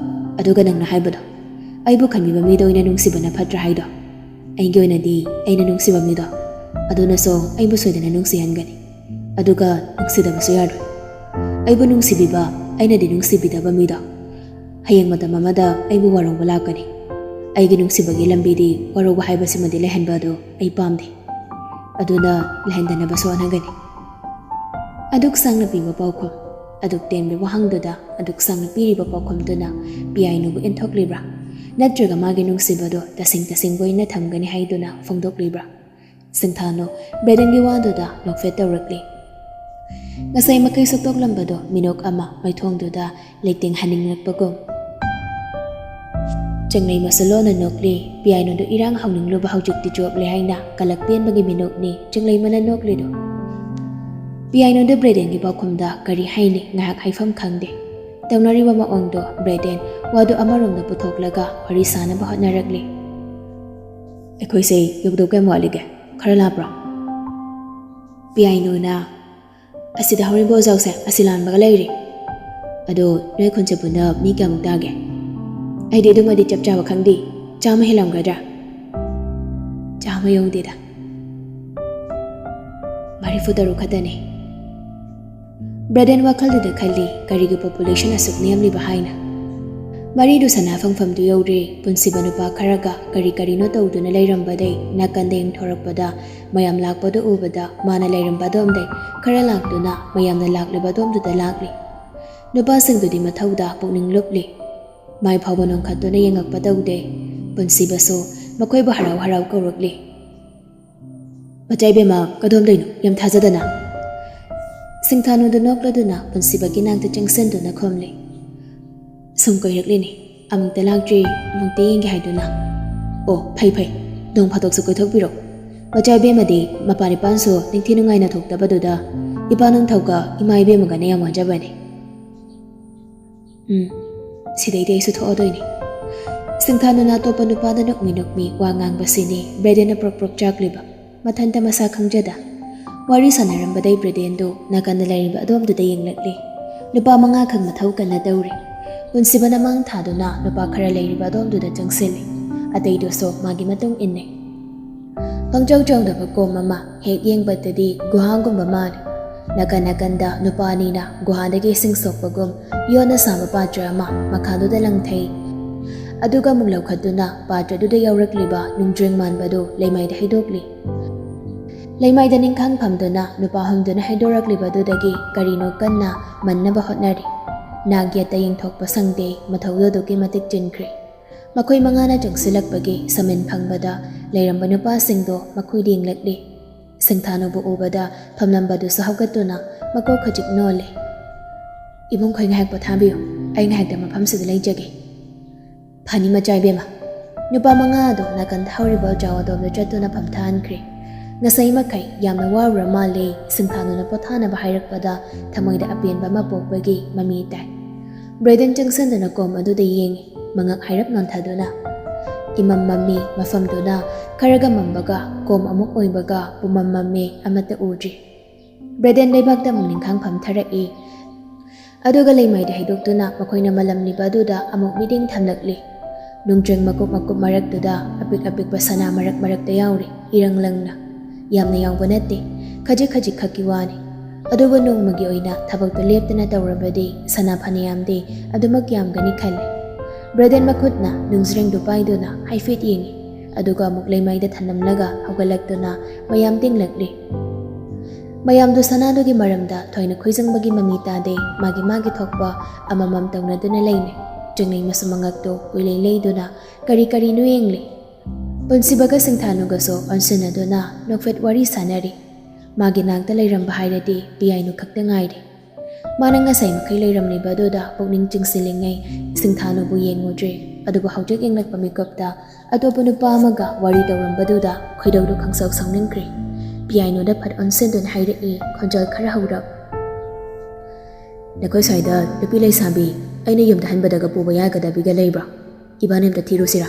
ꯑꯗꯨꯒ ꯅꯪꯅ ꯍꯥꯏꯕꯗꯣ, ꯑꯩꯕꯨ ꯈꯟꯕꯤꯕ ꯃꯤꯗ ꯑꯣꯏꯅ ꯅꯨꯡꯁꯤꯕꯅ ꯐꯠꯇ꯭ꯔꯥ ꯍꯥꯏꯗꯣ? ꯑꯩꯒꯤ ꯑꯣꯏꯅꯗꯤ ꯑꯩꯅ ꯅꯨꯡꯁꯤꯕ ꯃꯤꯗꯣ ꯑꯗꯨꯅꯁꯨ ꯑꯩꯕꯨ ꯁꯣꯏꯗꯅ ꯅꯨꯡꯁꯤꯍꯟꯒꯅꯤ꯫ ꯑꯗꯨꯒ ꯅꯨꯡꯁꯤꯗꯕꯁꯨ ꯌꯥꯔꯣꯏ꯫ ꯑꯩꯕꯨ ꯅꯨꯡꯁꯤꯕꯤꯕ, ꯑꯩꯅꯗꯤ ꯅꯨꯡꯁꯤꯕꯤꯗꯕ ꯃꯤꯗꯣ ꯍꯌꯦꯡ ꯃꯇꯝ ꯑꯃꯗ ꯑꯩꯕꯨ ꯋꯥꯔꯧꯕ ꯂꯥꯛꯀꯅꯤ꯫ ꯑꯩꯒꯤ ꯅꯨꯡꯁꯤꯕꯒꯤ ꯂꯝꯕꯤꯗꯤ ꯋꯥꯔꯧꯕ ꯍꯥꯏꯕꯁꯤꯃꯗꯤ ꯂꯩꯍꯟꯕ ꯑꯗꯨ ꯑꯩ ꯄꯥꯝꯗꯦ꯫ ꯑꯗꯨꯅ ꯂꯩꯍꯟꯗꯅꯕꯁꯨ ꯍꯣꯠꯅꯒꯅꯤ꯫ ꯑꯗꯨꯛ ꯁꯥꯡꯅ ꯄꯤꯕ ꯄꯥꯎꯈꯨꯝ, ꯑꯗꯨꯛ ꯇꯦꯟꯕ ꯋꯥꯍꯪꯗꯨꯗ ꯑꯗꯨꯛ ꯁꯥꯡꯅ ꯄꯤꯔꯤꯕ ꯄꯥꯎꯈꯨꯝꯗꯨꯅ ꯄꯤꯌꯥꯏꯅꯨꯕꯨ ꯏꯟꯊꯣꯛꯂꯤꯕ꯭ꯔꯥ? ꯅꯠꯇ꯭ꯔꯒ ꯃꯥꯒꯤ ꯅꯨꯡꯁꯤꯕꯗꯣ ꯇꯁꯦꯡ ꯇꯁꯦꯡꯕ ꯑꯣꯏꯅ ꯊꯝꯒꯅꯤ ꯍꯥꯏꯗꯨꯅ ꯐꯣꯡꯗꯣꯛꯂꯤꯕ꯭ꯔꯥ? ꯁꯤꯡꯊꯥꯅꯨ ꯕ꯭ꯔꯦꯗꯟꯒꯤ ꯋꯥꯗꯨꯗ ꯅꯣꯛꯐꯦꯠ ꯇꯧꯔꯛꯂꯤ꯫ ꯉꯁꯥꯏ ꯃꯈꯩ ꯁꯨꯛꯇꯣꯛꯂꯝꯕꯗꯣ ꯃꯤꯅꯣꯛ ꯑꯃ ꯃꯥꯏꯊꯣꯡꯗꯨꯗ ꯂꯩꯇꯦꯡꯍꯟꯅꯤꯡꯂꯛꯄꯒꯨꯝ꯫ ꯆꯤꯡꯂꯩꯃꯁꯨ ꯂꯣꯟꯅ ꯅꯣꯛꯂꯤ꯫ ꯄꯤꯌꯥꯏꯅꯨꯗꯨ ꯏꯔꯥꯡ ꯍꯧꯅꯤꯡꯂꯨꯕ ꯍꯧꯖꯤꯛꯇꯤ ꯆꯣꯞꯂꯦ ꯍꯥꯏꯅ ꯀꯂꯛ ꯄꯦꯟꯕꯒꯤ ꯃꯤꯅꯣꯛꯅꯤ ꯆꯤꯡꯂꯩꯃꯅ ꯅꯣꯛꯂꯤꯗꯨ꯫ ꯄꯤꯌꯥꯏꯅꯨꯗ ꯕ꯭ꯔꯦꯗꯦꯟꯒꯤ ꯄꯥꯎꯈꯨꯝꯗ ꯀꯔꯤ ꯍꯥꯏꯅꯤ, ꯉꯥꯏꯍꯥꯛ ꯍꯥꯏꯐꯝ ꯈꯪꯗꯦ꯫ ꯇꯧꯅꯔꯤꯕ ꯃꯑꯣꯡꯗꯣ ꯕ꯭ꯔꯦꯗꯦꯟ ꯋꯥꯗꯨ ꯑꯃꯔꯣꯝꯗ ꯄꯨꯊꯣꯛꯂꯒ ꯋꯥꯔꯤ ꯁꯥꯅꯕ ꯍꯣꯠꯅꯔꯛꯂꯤ꯫ "ꯑꯩꯈꯣꯏꯁꯦ ꯌꯧꯗꯧ ꯀꯌꯥꯝ ꯋꯥꯠꯂꯤꯒꯦ? ꯈꯔ ꯂꯥꯞꯄ꯭ꯔꯣ?" ꯄꯤꯌꯥꯏꯅꯨꯅ, "ꯑꯁꯤꯗ ꯍꯧꯔꯤꯕ ꯑꯣꯖꯥꯎꯁꯦ ꯑꯁꯤ ꯂꯥꯟꯕꯒ ꯂꯩꯔꯤ꯫ ꯑꯗꯣ ꯅꯣꯏ ꯈꯨꯟꯁꯦ ꯄꯨꯟꯅ ꯃꯤ ꯀꯌꯥꯃꯨꯛ ꯇꯥꯒꯦ? ꯑꯩꯗꯤ ꯑꯗꯨꯃꯗꯤ ꯆꯞ ꯆꯥꯕ ꯈꯪꯗꯦ꯫ ꯆꯥꯝꯃ ꯍꯦꯜꯂꯝꯒꯗ꯭ꯔꯥ?" "ꯆꯥꯝꯃ ꯌꯧꯗꯦꯗ꯫ ꯃꯔꯤꯐꯨ ꯇꯔꯨꯛ ꯈꯛꯇꯅꯦ꯫" ꯕ꯭ꯔꯦꯗꯦꯟ ꯋꯥꯈꯜꯗꯨꯗ ꯈꯜꯂꯤ, ꯀꯔꯤꯒꯤ ꯄꯣꯄꯨꯂꯦꯁꯟ ꯑꯁꯨꯛ ꯅꯦꯝꯂꯤꯕ ꯍꯥꯏꯅ꯫ ꯃꯔꯤꯗꯨ ꯁꯅꯥ ꯐꯪꯐꯝꯗꯨ ꯌꯧꯔꯦ꯫ ꯄꯨꯟꯁꯤꯕ ꯅꯨꯄꯥ ꯈꯔꯒ ꯀꯔꯤ ꯀꯔꯤꯅꯣ ꯇꯧꯗꯨꯅ ꯂꯩꯔꯝꯕꯗꯩ ꯅꯥꯀꯟꯗ ꯌꯦꯡꯊꯣꯔꯛꯄꯗ ꯃꯌꯥꯝ ꯂꯥꯛꯄꯗꯨ ꯎꯕꯗ ꯃꯥꯅ ꯂꯩꯔꯝꯕ ꯑꯗꯣꯝꯗꯩ ꯈꯔ ꯂꯥꯛꯇꯨꯅ ꯃꯌꯥꯝꯅ ꯂꯥꯛꯂꯤꯕ ꯑꯗꯣꯝꯗꯨꯗ ꯂꯥꯛꯂꯤ꯫ ꯅꯨꯄꯥꯁꯤꯡꯗꯨꯗꯤ ꯃꯊꯧꯗ ꯄꯨꯛꯅꯤꯡ ꯂꯨꯞꯂꯤ꯫ ꯃꯥꯏ ꯐꯥꯎꯕ ꯅꯣꯡꯈꯠꯇꯨꯅ ꯌꯦꯡꯉꯛꯄ ꯇꯧꯗꯦ꯫ ꯄꯨꯟꯁꯤꯕꯁꯨ ꯃꯈꯣꯏꯕꯨ ꯍꯔꯥꯎ ꯍꯔꯥꯎ ꯀꯧꯔꯛꯂꯤ꯫ "ꯃꯆꯥ ꯏꯕꯦꯝꯃ, ꯀꯗꯣꯝꯗꯩꯅꯣ? ꯌꯥꯝ ꯊꯥꯖꯗꯅ?" ꯁꯤꯡꯊꯥꯅꯨꯗ ꯅꯣꯛꯂꯗꯨꯅ ꯄꯨꯟꯁꯤꯕꯒꯤ ꯅꯥꯛꯇ ꯆꯪꯁꯤꯟꯗꯨꯅ ꯈꯨꯝꯂꯤ꯫ "ꯁꯨꯝ ꯀꯣꯏꯔꯛꯂꯤꯅꯤ꯫ ꯑꯃꯨꯛꯇ ꯂꯥꯛꯇ꯭ꯔꯤ, ꯑꯃꯨꯛꯇ ꯌꯦꯡꯒꯦ ꯍꯥꯏꯗꯨꯅ꯫" "ꯑꯣ, ꯐꯩ ꯐꯩ꯫ ꯅꯣꯡ ꯐꯥꯗꯣꯛꯁꯨ ꯀꯣꯏꯊꯣꯛꯄꯤꯔꯣ꯫ ꯃꯆꯥ ꯏꯕꯦꯝꯃꯗꯤ ꯃꯄꯥꯟ ꯏꯄꯥꯟꯁꯨ ꯅꯤꯡꯊꯤ ꯅꯨꯡꯉꯥꯏꯅ ꯊꯣꯛꯇꯕꯗꯨꯗ ꯏꯄꯥ ꯅꯤꯡꯊꯧꯒ ꯏꯃꯥ ꯏꯕꯦꯝꯃꯒꯅ ꯌꯥꯝ ꯋꯥꯖꯕꯅꯤ꯫" "ꯎꯝ, ꯁꯤꯗꯩꯗꯤ ꯑꯩꯁꯨ ꯊꯣꯛꯑꯗꯣꯏꯅꯤ꯫" ꯁꯤꯡꯊꯥꯅꯨꯅ ꯑꯇꯣꯞꯄ ꯅꯨꯄꯥꯗ ꯅꯣꯛꯃꯤ ꯅꯣꯛꯃꯤ ꯋꯥ ꯉꯥꯡꯕꯁꯤꯅꯤ ꯕ꯭ꯔꯦꯗꯦꯟꯅ ꯄ꯭ꯔꯣꯛ ꯄ꯭ꯔꯣꯛ ꯆꯥꯛꯂꯤꯕ꯫ ꯃꯊꯟꯇ ꯃꯁꯥ ꯈꯪꯖꯗ ꯋꯥꯔꯤ ꯁꯥꯟꯅꯔꯝꯕꯗꯩ ꯕ꯭ꯔꯦꯗꯦꯟꯗꯨ ꯅꯥꯀꯟꯗ ꯂꯩꯔꯤꯕ ꯑꯗꯣꯝꯗꯨꯗ ꯌꯦꯡꯂꯛꯂꯤ꯫ ꯅꯨꯄꯥ ꯃꯉꯥ ꯈꯛ ꯃꯊꯧ ꯀꯟꯅ ꯇꯧꯔꯤ꯫ ꯄꯨꯟꯁꯤꯕꯅ ꯃꯥꯡ ꯊꯥꯗꯨꯅ ꯅꯨꯄꯥ ꯈꯔ ꯂꯩꯔꯤꯕ ꯑꯗꯣꯝꯗꯨꯗ ꯆꯪꯁꯤꯜꯂꯤ꯫ ꯑꯇꯩꯗꯨꯁꯨ ꯃꯥꯒꯤ ꯃꯇꯨꯡ ꯏꯟꯅꯩ꯫ ꯄꯪꯆꯧ ꯆꯧꯗꯕ ꯀꯣꯝ ꯑꯃ, ꯍꯦꯛ ꯌꯦꯡꯕꯗꯗꯤ ꯒꯨꯍꯥꯒꯨꯝꯕ ꯃꯥꯜꯂꯤ꯫ ꯅꯥꯀꯟ ꯅꯥꯀꯟꯗ ꯅꯨꯄꯥ ꯑꯅꯤꯅ ꯒꯨꯍꯥꯗꯒꯤ ꯏꯁꯤꯡ ꯁꯣꯛꯄꯒꯨꯝ ꯌꯣꯠꯅ ꯁꯥꯕ ꯄꯥꯇ꯭ꯔ ꯑꯃ ꯃꯈꯥꯗꯨꯗ ꯂꯪꯊꯩ꯫ ꯑꯗꯨꯒ ꯑꯃꯨꯛ ꯂꯧꯈꯠꯇꯨꯅ ꯄꯥꯇ꯭ꯔꯗꯨꯗ ꯌꯥꯎꯔꯛꯂꯤꯕ ꯅꯨꯡꯖ꯭ꯔꯦꯡ ꯃꯥꯟꯕꯗꯨ ꯂꯩꯃꯥꯏꯗ ꯍꯩꯗꯣꯛꯂꯤ꯫ ꯂꯩꯃꯥꯏꯗ ꯅꯤꯡꯈꯥꯡ ꯐꯝꯗꯨꯅ ꯅꯨꯄꯥ ꯑꯍꯨꯝꯗꯨꯅ ꯍꯩꯗꯣꯔꯛꯂꯤꯕꯗꯨꯗꯒꯤ ꯀꯔꯤꯅꯣ ꯀꯟꯅ ꯃꯟꯅꯕ ꯍꯣꯠꯅꯔꯤ꯫ ꯅꯥꯛ ꯌꯦꯠꯇ ꯌꯦꯡꯊꯣꯛꯄ ꯁꯪꯗꯦ, ꯃꯊꯧꯗꯨ ꯑꯗꯨꯛꯀꯤ ꯃꯇꯤꯛ ꯆꯤꯟꯈ꯭ꯔꯦ꯫ ꯃꯈꯣꯏ ꯃꯉꯥꯅ ꯆꯪꯁꯤꯜꯂꯛꯄꯒꯤ ꯁꯃꯤꯟ ꯐꯪꯕꯗ ꯂꯩꯔꯝꯕ ꯅꯨꯄꯥꯁꯤꯡꯗꯣ ꯃꯈꯣꯏꯗ ꯌꯦꯡꯂꯛꯂꯤ꯫ ꯁꯤꯡꯊꯥꯅꯨꯕꯨ ꯎꯕꯗ ꯐꯝꯂꯝꯕꯗꯨꯁꯨ ꯍꯧꯒꯠꯇꯨꯅ ꯃꯀꯣꯛ ꯈꯖꯤꯛ ꯅꯣꯜꯂꯦ꯫ "ꯏꯕꯨꯡꯈꯣꯏ ꯉꯥꯏꯍꯥꯛ ꯄꯣꯊꯥꯕꯤꯌꯨ, ꯑꯩ ꯉꯥꯏꯍꯥꯛꯇ ꯃꯐꯝꯁꯤꯗ ꯂꯩꯖꯒꯦ꯫" "ꯐꯅꯤ ꯃꯆꯥ ꯏꯕꯦꯝꯃ꯫" ꯅꯨꯄꯥ ꯃꯉꯥ ꯑꯗꯨ ꯅꯥꯀꯟꯗ ꯍꯧꯔꯤꯕ ꯎꯖꯥꯎ ꯑꯗꯣꯝꯗ ꯆꯠꯇꯨꯅ ꯐꯝꯊꯍꯟꯈ꯭ꯔꯦ꯫ ꯉꯁꯥꯏ ꯃꯈꯩ ꯌꯥꯝꯅ ꯋꯥꯔꯨꯔ ꯃꯥꯜꯂꯦ, ꯁꯤꯡꯊꯥꯅꯨꯅ ꯄꯣꯊꯥꯅꯕ ꯍꯥꯏꯔꯛꯄꯗ ꯊꯃꯣꯏꯗ ꯑꯄꯦꯟꯕ ꯑꯃ ꯄꯣꯛꯄꯒꯤ ꯃꯃꯤ ꯇꯥꯏ꯫ ꯕ꯭ꯔꯦꯗꯟ ꯆꯪꯁꯤꯟꯗꯨꯅ ꯀꯣꯝ ꯑꯗꯨꯗ ꯌꯦꯡꯉꯤ, ꯃꯉꯛ ꯍꯥꯏꯔꯞ ꯅꯣꯟꯊꯗꯨꯅ꯫ ꯏꯃꯝ ꯃꯝꯃꯤ, ꯃꯐꯝꯗꯨꯅ ꯈꯔꯒ ꯃꯝꯕꯒ ꯀꯣꯝ ꯑꯃꯨꯛ ꯑꯣꯏꯕꯒ ꯄꯨꯃꯝ ꯃꯝꯃꯤ, ꯑꯃꯠꯇ ꯎꯗ꯭ꯔꯤ꯫ ꯕ꯭ꯔꯦꯗꯟ ꯂꯩꯕꯥꯛꯇ ꯑꯃꯨꯛ ꯅꯤꯡꯈꯥꯡ ꯐꯝꯊꯔꯛꯏ꯫ ꯑꯗꯨꯒ ꯂꯩꯃꯥꯏꯗ ꯍꯩꯗꯣꯛꯇꯨꯅ ꯃꯈꯣꯏꯅ ꯃꯂꯝꯂꯤꯕ ꯑꯗꯨꯗ ꯑꯃꯨꯛ ꯃꯤꯠꯌꯦꯡ ꯊꯝꯂꯛꯂꯤ꯫ ꯅꯨꯡꯖ꯭ꯔꯦꯡ ꯃꯀꯨꯞ ꯃꯀꯨꯞ ꯃꯔꯛꯇꯨꯗ ꯑꯄꯤꯛ ꯑꯄꯤꯛꯄ ꯁꯅꯥ ꯃꯔꯛ ꯃꯔꯛꯇ ꯌꯥꯎꯔꯤ, ꯏꯔꯪ ꯂꯪꯅ꯫ ꯌꯥꯝꯅ ꯌꯥꯎꯕ ꯅꯠꯇꯦ, ꯈꯖꯤꯛ ꯈꯖꯤꯛ ꯈꯛꯀꯤ ꯋꯥꯅꯤ꯫ ꯑꯗꯨꯕꯨ ꯅꯣꯡꯃꯒꯤ ꯑꯣꯏꯅ ꯊꯕꯛꯇꯨ ꯂꯦꯞꯇꯅ ꯇꯧꯔꯕꯗꯤ ꯁꯅꯥ ꯐꯅꯌꯥꯝꯗꯤ ꯑꯗꯨꯃꯛ ꯌꯥꯝꯒꯅꯤ ꯈꯜꯂꯤ꯫ ꯕ꯭ꯔꯦꯗꯟ ꯃꯈꯨꯠꯅ ꯅꯨꯡꯖ꯭ꯔꯦꯡꯗꯨ ꯄꯥꯏꯗꯨꯅ ꯍꯥꯏꯐꯦꯠ ꯌꯦꯡꯉꯤ, ꯑꯗꯨꯒ ꯑꯃꯨꯛ ꯂꯩꯃꯥꯏꯗ ꯊꯝꯂꯝꯂꯒ ꯍꯧꯒꯠꯂꯛꯇꯨꯅ ꯃꯌꯥꯝ ꯇꯤꯡꯂꯛꯂꯤ꯫ ꯃꯌꯥꯝꯗꯨ ꯁꯅꯥꯗꯨꯒꯤ ꯃꯔꯝꯗ ꯊꯣꯏꯅ ꯈꯣꯏꯖꯪꯕꯒꯤ ꯃꯃꯤ ꯇꯥꯗꯦ, ꯃꯥꯒꯤ ꯃꯥꯒꯤ ꯊꯣꯛꯄ ꯑꯃꯃꯝ ꯇꯧꯅꯗꯨꯅ ꯂꯩꯅꯩ꯫ ꯆꯤꯡꯂꯩ ꯃꯁꯨ ꯃꯉꯛꯇꯨ ꯀꯨꯏꯂꯩ ꯂꯩꯗꯨꯅ ꯀꯔꯤ ꯀꯔꯤꯅꯣ ꯌꯦꯡꯂꯤ꯫ ꯄꯨꯟꯁꯤꯕꯒ ꯁꯤꯡꯊꯥꯅꯨꯒꯁꯨ ꯑꯣꯟꯁꯤꯟꯅꯗꯨꯅ ꯅꯣꯛꯐꯦꯠ ꯋꯥꯔꯤ ꯁꯥꯅꯔꯤ꯫ ꯃꯥꯒꯤ ꯅꯥꯛꯇ ꯂꯩꯔꯝꯕ ꯍꯥꯏꯔꯗꯤ ꯄꯤꯌꯥꯏꯅꯨ ꯈꯛꯇ ꯉꯥꯏꯔꯦ꯫ ꯃꯥꯅ ꯉꯁꯥꯏ ꯃꯈꯩ ꯂꯩꯔꯝꯂꯤꯕ ꯑꯗꯨꯗ ꯄꯨꯛꯅꯤꯡ ꯆꯤꯡꯁꯤꯜꯂꯤꯉꯩ ꯁꯤꯡꯊꯥꯅꯨꯕꯨ ꯌꯦꯡꯉꯨꯗ꯭ꯔꯦ, ꯑꯗꯨꯕꯨ ꯍꯧꯖꯤꯛ ꯌꯦꯡꯂꯛꯄ ꯃꯤꯀꯨꯞꯇ ꯑꯇꯣꯞꯄ ꯅꯨꯄꯥ ꯑꯃꯒ ꯋꯥꯔꯤ ꯇꯧꯔꯝꯕꯗꯨꯗ ꯈꯣꯏꯗꯧꯗꯨ ꯈꯪꯁꯥꯎ ꯁꯥꯎꯅꯤꯡꯈ꯭ꯔꯦ꯫ ꯄꯤꯌꯥꯏꯅꯨꯗ ꯐꯠ ꯑꯣꯟꯁꯤꯟꯗꯨꯅ ꯍꯥꯏꯔꯛꯏ, ꯈꯣꯟꯖꯦꯜ ꯈꯔ ꯍꯧꯔꯞ꯫ "ꯅꯈꯣꯏ ꯁ꯭ꯋꯥꯏꯗ ꯅꯨꯄꯤ ꯂꯩꯁꯥꯕꯤ ꯑꯩꯅ ꯌꯨꯝꯗ ꯍꯟꯕꯗꯒ ꯄꯨꯕ ꯌꯥꯒꯗꯕꯤꯒ ꯂꯩꯕ꯭ꯔꯥ? ꯏꯕꯥꯅꯤ ꯑꯝꯇ ꯊꯤꯔꯨꯁꯤꯔꯥ?"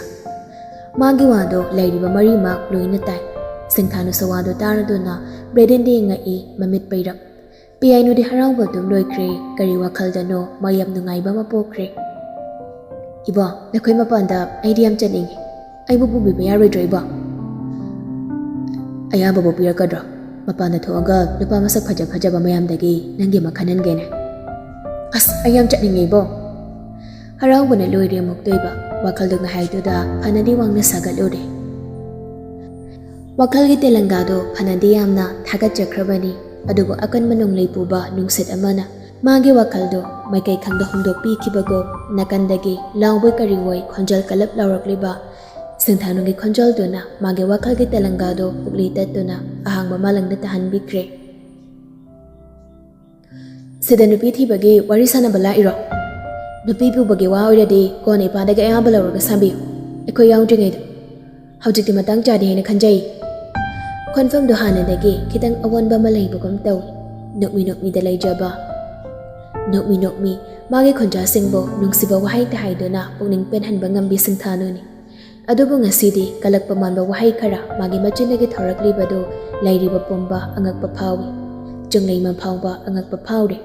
ꯃꯥꯒꯤ ꯋꯥꯗꯣ ꯂꯩꯔꯤꯕ ꯃꯔꯤꯃꯛ ꯂꯣꯏꯅ ꯇꯥꯏ꯫ ꯁꯤꯡꯊꯥꯅꯨꯁꯨ ꯋꯥꯗꯣ ꯇꯥꯔꯗꯨꯅ ꯕ꯭ꯔꯦꯗꯟꯗ ꯌꯦꯡꯉꯛꯏ, ꯃꯃꯤꯠ ꯄꯩꯔꯞ꯫ ꯄꯤꯌꯥꯏꯅꯨꯗꯤ ꯍꯔꯥꯎꯕ ꯑꯗꯨꯝ ꯂꯣꯏꯈ꯭ꯔꯦ꯫ ꯀꯔꯤ ꯋꯥꯈꯜꯗꯅꯣ ꯃꯥ ꯌꯥꯝ ꯅꯨꯡꯉꯥꯏꯕ ꯑꯃ ꯄꯣꯛꯈ꯭ꯔꯦ꯫ "ꯏꯕꯣ, ꯅꯈꯣꯏ ꯃꯄꯥꯟꯗ ꯑꯩꯗꯤ ꯌꯥꯝ ꯆꯠꯅꯤꯡꯉꯤ꯫ ꯑꯩꯕꯨ ꯄꯨꯕꯤꯕ ꯌꯥꯔꯣꯏꯗ꯭ꯔꯣ, ꯏꯕꯣ?" "ꯑꯌꯥꯕꯕꯨ ꯄꯤꯔꯛꯀꯗ꯭ꯔꯣ?" ꯃꯄꯥꯟꯗ ꯊꯣꯛꯑꯒ ꯅꯨꯄꯥ ꯃꯁꯛ ꯐꯖ ꯐꯖꯕ ꯃꯌꯥꯝꯗꯒꯤ ꯅꯪꯒꯤ ꯑꯃ ꯈꯟꯍꯟꯒꯦꯅꯦ꯫ ꯑꯁ, ꯑꯩ ꯌꯥꯝ ꯆꯠꯅꯤꯡꯉꯦꯕꯣ꯫ ꯍꯔꯥꯎꯕꯅ ꯂꯣꯏꯔꯦ ꯑꯃꯨꯛꯇꯣꯏꯕ꯫ ꯋꯥꯈꯜꯗꯣ ꯉꯥꯏꯍꯥꯛꯇꯨꯗ ꯐꯅꯗꯤ ꯋꯥꯡꯅ ꯁꯥꯒꯠꯂꯨꯔꯦ꯫ ꯋꯥꯈꯜꯒꯤ ꯇꯦꯂꯪꯒꯥꯗꯣ ꯐꯅꯗꯤ ꯌꯥꯝꯅ ꯊꯥꯒꯠꯆꯈ꯭ꯔꯕꯅꯤ꯫ ꯑꯗꯨꯕꯨ ꯑꯀꯟꯕ ꯅꯣꯡꯂꯩ ꯄꯨꯕ ꯅꯨꯡꯁꯤꯠ ꯑꯃꯅ ꯃꯥꯒꯤ ꯋꯥꯈꯜꯗꯣ ꯃꯥꯏꯀꯩ ꯈꯪꯗ ꯍꯣꯡꯗꯣꯛꯄꯤꯈꯤꯕꯒꯨꯝ, ꯅꯥꯀꯟꯗꯒꯤ ꯂꯥꯎꯕꯣꯏ ꯀꯔꯤꯑꯣꯏ ꯈꯣꯟꯖꯦꯜ ꯀꯜꯂꯞ ꯂꯥꯎꯔꯛꯂꯤꯕ ꯁꯤꯡꯊꯥꯅꯨꯒꯤ ꯈꯣꯟꯖꯦꯜꯗꯨꯅ ꯃꯥꯒꯤ ꯋꯥꯈꯜꯒꯤ ꯇꯦꯂꯪꯒꯥꯗꯣ ꯄꯨꯛꯂꯤ ꯇꯠꯇꯨꯅ ꯑꯍꯥꯡꯕ ꯃꯥꯂꯪꯗ ꯇꯥꯍꯟꯕꯤꯈ꯭ꯔꯦ꯫ "ꯁꯤꯗ ꯅꯨꯄꯤ ꯊꯤꯕꯒꯤ ꯋꯥꯔꯤ ꯁꯥꯟꯅꯕ ꯂꯥꯛꯏꯔꯣ? ꯅꯨꯄꯤ ꯄꯨꯕꯒꯤ ꯋꯥ ꯑꯣꯏꯔꯗꯤ ꯀꯣꯟꯅ ꯏꯄꯥꯗꯒꯤ ꯑꯌꯥꯕ ꯂꯧꯔꯒ ꯁꯥꯕꯤꯌꯨ꯫ ꯑꯩꯈꯣꯏ ꯌꯥꯎꯗ꯭ꯔꯤꯉꯩꯗ꯫ ꯍꯧꯖꯤꯛꯇꯤ ꯃꯇꯥꯡ ꯆꯥꯗꯦ ꯍꯥꯏꯅ ꯈꯟꯖꯩ꯫" ꯈꯣꯟꯐꯝꯗꯣ ꯍꯥꯟꯅꯗꯒꯤ ꯈꯤꯇꯪ ꯑꯑꯣꯟꯕ ꯑꯃ ꯂꯩꯕꯒꯨꯝ ꯇꯧꯏ꯫ ꯅꯣꯛꯃꯤ ꯅꯣꯛꯃꯤꯗ ꯂꯩꯖꯕ꯫ ꯅꯣꯛꯃꯤ ꯅꯣꯛꯃꯤ ꯃꯥꯒꯤ ꯈꯣꯟꯖꯥꯁꯤꯡꯕꯨ ꯅꯨꯡꯁꯤꯕ ꯋꯥꯍꯩꯇ ꯍꯥꯏꯗꯨꯅ ꯄꯨꯛꯅꯤꯡ ꯄꯦꯟꯍꯟꯕ ꯉꯝꯕꯤ ꯁꯤꯡꯊꯥꯅꯨꯅꯤ꯫ ꯑꯗꯨꯕꯨ ꯉꯁꯤꯗꯤ ꯀꯜꯂꯛꯄ ꯃꯥꯟꯕ ꯋꯥꯍꯩ ꯈꯔ ꯃꯥꯒꯤ ꯃꯆꯤꯟꯗꯒꯤ ꯊꯣꯔꯛꯂꯤꯕꯗꯨ ꯂꯩꯔꯤꯕ ꯄꯨꯝꯕ ꯑꯉꯛꯄ ꯐꯥꯎꯏ꯫ ꯆꯤꯡꯂꯩꯃ ꯐꯥꯎꯕ ꯑꯉꯛꯄ ꯐꯥꯎꯔꯦ꯫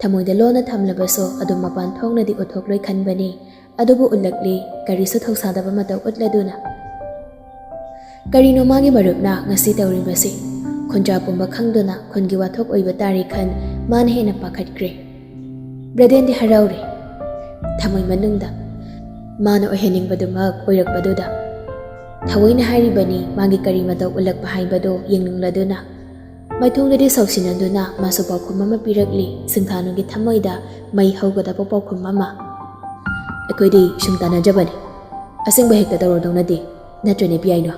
ꯊꯃꯣꯏꯗ ꯂꯣꯟꯅ ꯊꯝꯂꯕꯁꯨ ꯑꯗꯨꯝ ꯃꯄꯥꯟ ꯊꯣꯛꯅꯗꯤ ꯎꯠꯊꯣꯛꯂꯣꯏ ꯈꯟꯕꯅꯤ꯫ ꯑꯗꯨꯕꯨ ꯎꯠꯂꯛꯂꯤ, ꯀꯔꯤꯁꯨ ꯊꯧꯁꯥꯗꯕ ꯃꯇꯧ ꯎꯠꯂꯗꯨꯅ꯫ ꯀꯔꯤꯅꯣ ꯃꯥꯒꯤ ꯃꯔꯨꯞꯅ ꯉꯁꯤ ꯇꯧꯔꯤꯕꯁꯤ? ꯈꯣꯟꯖꯥ ꯄꯨꯝꯕ ꯈꯪꯗꯨꯅ ꯈꯨꯟꯒꯤ ꯋꯥꯊꯣꯛ ꯑꯣꯏꯕ ꯇꯥꯔꯦ ꯈꯟ ꯃꯥꯅ ꯍꯦꯟꯅ ꯄꯥꯈꯠꯈ꯭ꯔꯦ꯫ ꯕ꯭ꯔꯦꯗꯦꯟꯗꯤ ꯍꯔꯥꯎꯔꯦ꯫ ꯊꯃꯣꯏ ꯃꯅꯨꯡꯗ ꯃꯥꯅ ꯑꯣꯏꯍꯟꯅꯤꯡꯕꯗꯨꯃꯛ ꯑꯣꯏꯔꯛꯄꯗꯨꯗ꯫ ꯊꯑꯣꯏꯅ ꯍꯥꯏꯔꯤꯕꯅꯤ, ꯃꯥꯒꯤ ꯀꯔꯤ ꯃꯇꯧ ꯎꯠꯂꯛꯄ ꯍꯥꯏꯕꯗꯨ ꯌꯦꯡꯅꯤꯡꯂꯗꯨꯅ꯫ ꯃꯥꯏꯊꯣꯡꯗꯗꯤ ꯁꯥꯎꯁꯤꯟꯅꯗꯨꯅ ꯃꯥꯁꯨ ꯄꯥꯎꯈꯨꯝ ꯑꯃ ꯄꯤꯔꯛꯂꯤ, ꯁꯤꯡꯊꯥꯅꯨꯒꯤ ꯊꯃꯣꯏꯗ ꯃꯩ ꯍꯧꯒꯗꯕ ꯄꯥꯎꯈꯨꯝ ꯑꯃ꯫ "ꯑꯩꯈꯣꯏꯗꯤ ꯁꯨꯝ ꯇꯥꯟꯅꯖꯕꯅꯤ꯫ ꯑꯁꯦꯡꯕ ꯍꯦꯛꯇ ꯇꯧꯔꯗꯧ ꯅꯠꯇꯦ, ꯅꯠꯇ꯭ꯔꯅꯦ ꯄꯤꯌꯥꯏꯅꯣ?"